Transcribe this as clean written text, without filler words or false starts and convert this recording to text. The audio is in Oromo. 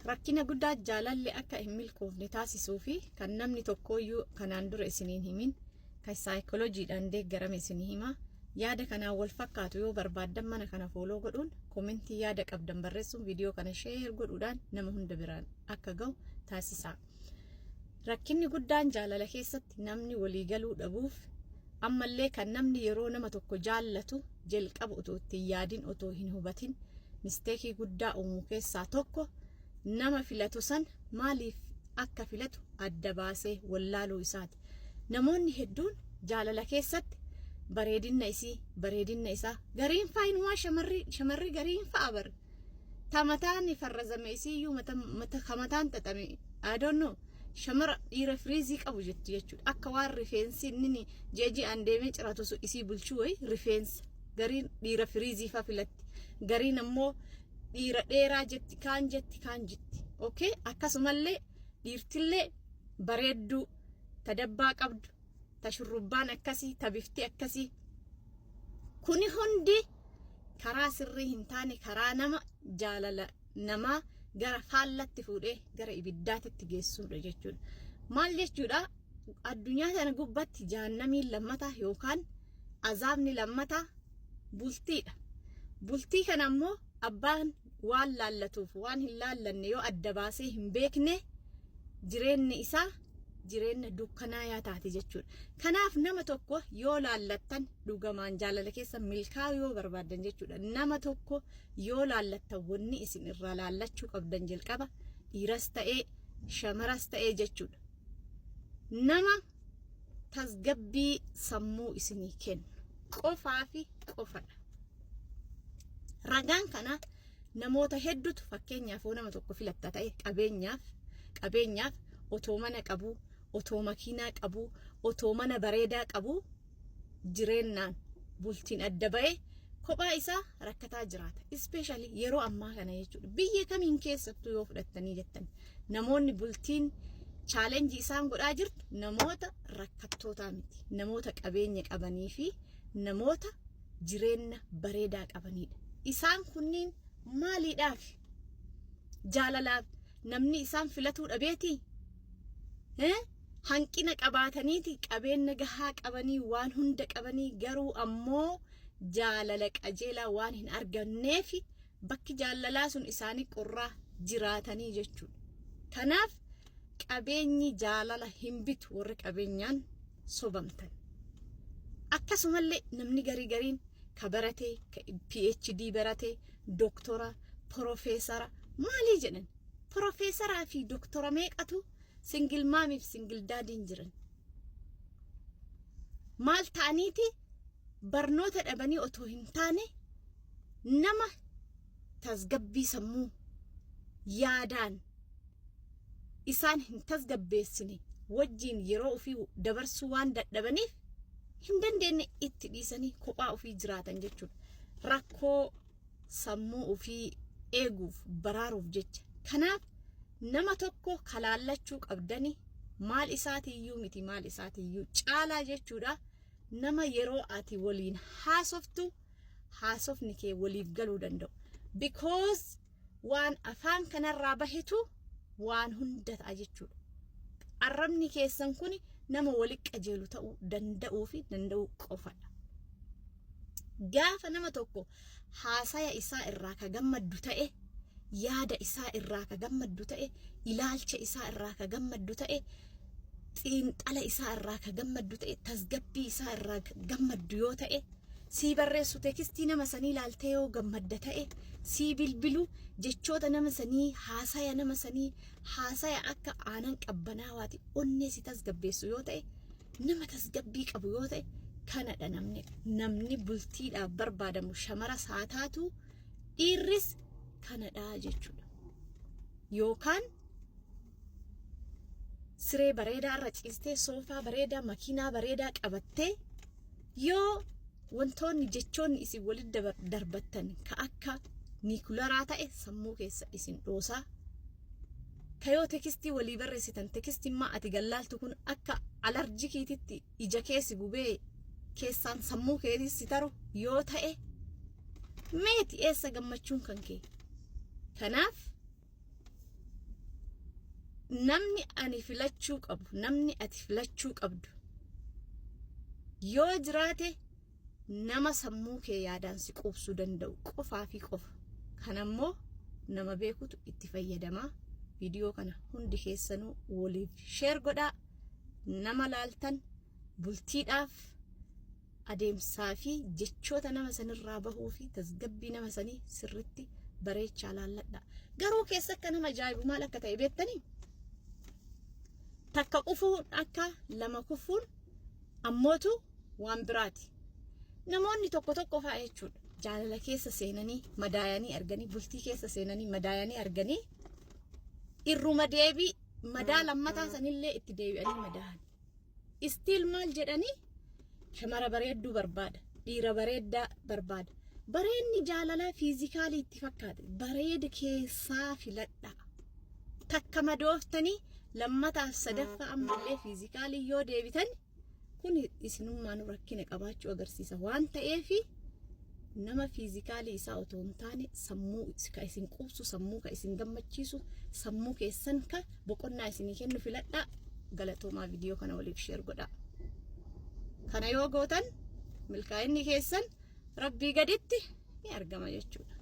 Rakkina guddaa jaalalli akka hin milkoofne taasisuu fi kan namni tokkooyyuu kanaan dura isiniin himin, kan saayikolojiidhaan deeggarame isinii hima. Yaada kanaan wal fakkaatu yoo barbaaddan mana kana follow godhuun, comment yaada qabdan barreessuun, viidiyoo kana share godhuudhaan nama hunda biraan akka gahu taasisaa. Rakkinni guddaan jaalala keessatti namni walii galuu dhabuuf, ammallee kan namni yeroo nama tokko jaallatu jalqabu otoo ittiin yaadin, otoo hin hubatin mistake guddaa uumu keessaa tokko, nama filatu san maaliif akka filatu adda baasee wallaaluu isaati. Namoonni hedduun jaalala keessatti bareedinna isii, bareedinna isaa, gariin faayinumaa shamarri gariin fa'a bar. Tamataan farrazame isiiyyuu mata kamataan xaxame, I don't know, shamara dhiira frizzy qabu jettu jechuudha. Akka waan rifeensi inni ji'a ji'aan deemee ciratu sun isii bulchuu wayi rifeensa. Gariin dhiira frizzy fa filatti. Gariin ammoo dhiira dheeraa jetti, kaan jetti, kaan jetti. Okay, akkasumallee dhiirtillee bareedduu, ta dabbaa qabdu, ta shurrubbaan akkasii, ta bifti akkasii. Kuni hundi karaa sirrii hin taane, karaa nama jaalala namaa gara faallatti fuudhee gara ibiddaatitti geessuudha jechuudha. Maal jechuudha? Addunyaa kana gubbatti jahannamiin lammataa yookaan azaabni lammataa bultiidha. Bultii kana ammoo abbaan waan laallatuuf waan hin laallanne yoo adda baasee hin beekne, jireenyi isaa jireenya dukkanaayaa taati jechuudha. Kanaaf nama tokko yoo laallattan, dhugamaan jaalala keessa milkaa'uu yoo barbaaddan jechuudha. Nama tokko yoo laallattan, wanni isin irraa laallachuu qabdan jalqaba, dhiiras ta'ee shamaras ta'ee jechuudha. Nama tasgabbii sammuu isinii kennu qofaa fi qofadha. Ragaan kana namoota hedduutu, fakkeenyaaf, yoo nama tokko filatta ta'e, qabeenyaaf otoo mana qabuu, otoo makiinaa qabuu, otoo mana bareedaa qabuu, jireennaan bultiin adda ba'ee kophaa isaa rakkataa jiraata. Especially yeroo ammaa kana jechuudha. Biyya kamiin keessattuu yoo fudhattanii jettan, namoonni bultiin challenge isaan godhaa jirtu namoota rakkattootaa miti. Namoota qabeenya qabanii fi namoota jireenya bareedaa qabanidha. Isaan kunniin maaliidhaaf? Jaalalaaf namni isaan filatuu dhabeetii? Hanqina qabaataniiti? Qabeenya gahaa qabanii, waan hunda qabanii, garuu ammoo jaalala qajeelaa waan hin arganneef bakki jaalalaa sun isaanii qorraa jiraatanii jechuudha. Kanaaf qabeenyi jaalala hin bitu, warri qabeenyaan sobamtan. Akkasumallee namni garii gariin ka baratee, ka PhD baratee, doktora, profeesara maalii jedhan, profeesaraa fi doktora meeqatu single momiif single daddyn jiran? Maal ta'aniiti? Barnoota dhabanii otoo hin taane, nama tasgabbii sammuu yaadaan isaan hin tasgabbeessine wajjiin yeroo ofii dabarsuu waan dadhabaniif hin dandeenye, itti dhiisanii kophaa ofii jiraatan jechuudha. Rakkoo sammuu ofii eeguuf, baraaruuf jecha. Kanaaf nama tokko kalaallachuu qabdani maal isaatiiyyuu miti, maal isaatiiyyuu caalaa jechuudha. Nama yeroo ati waliin haasoftu haasofni kee waliif galuu danda'u. Because waan afaan kanarraa bahetu waan hunda ta'a jechuudha. Arrabni keessan kun nama wali qajeelu ta'uu danda'uu fi danda'uu qofadha. Gaafa nama tokko haasaya isaa irraa ka gammaddu ta'e, yaada isaa irraa ka gammaddu ta'e, ilaalcha isaa irraa ka gammaddu ta'e, xiinxala isaa irraa ka gammaddu ta'e, tasgabbii isaa irraa gammaddu yoo ta'e, sii barreessu text nama sanii ilaaltee yoo gammadda ta'e, sii bilbilu jechoota nama sanii, haasaya nama sanii, haasaya akka aanan qabbanaawaati onnee si tasgabbeessu yoo ta'e, nama tasgabbii qabu yoo ta'e, kanadha namni bultiidhaaf barbaadamu. Shamaras haa taatu, dhiirris kanadha jechuudha. Yookaan siree bareedaa irra ciistee, soofaa bareedaa, makiinaa bareedaa qabattee, yoo wantoonni jechoonni isin walitti darbattan ka akka nuclearaa ta'e sammuu keessa isin dhoosaa, ka yoo text walii barreessitan textimmaa ati gallaaltu kun akka allergiciititti ija keessi gubee keessaan sammuu keetis si taru yoo ta'e, meeti eessa gammachuun kan kee? Kanaaf Namni ani filachuu qabu, namni ati filachuu qabdu yoo jiraate, nama sammuu kee yaadaan si quubsuu danda'u qofaa fi qofa. Kanammoo nama beekutu itti fayyadamaa. Viidiyoo kana hundi keessanuu waliif share godhaa. Nama laaltan bultiidhaaf adeemsaa fi jechoota nama sanirraa bahuu fi tasgabbii nama sanii sirritti bareechaa laalladha. Garuu keessa akka nama ajaa'ibu maal akka ta'e beektanii? Takka kufuun akka lama kufuun ammootu waan biraati. Namoonni tokko tokko fa'a jechuudha. Jaalala keessa seenanii madaayanii arganii, bultii keessa seenanii madaayanii arganii, irruma deebii madaa lammataa sanillee itti deebi'anii madaahan. Still maal jedhanii, shamara bareedduu barbaada, dhiira bareeddaa barbaada. Bareenni jaalalaa physical itti fakkaate. Bareeda keessaa filadha. Takka madooftanii lammataaf sadaffaa ammallee physical yoo deebitan, kun isinummaan rakkina qabaachuu agarsiisa waan ta'eef, nama physical isaa otoo hin taane, sammuu ka isin quubsu, sammuu ka isin gammachiisu, sammuu keessan ka boqonnaa isinii kennu filadhaa. Galatoomaa. Viidiyoo kana waliif share godhaa. Kana yoo gootan milkaa'inni keessan Rabbii gaditti ni argama jechuudha.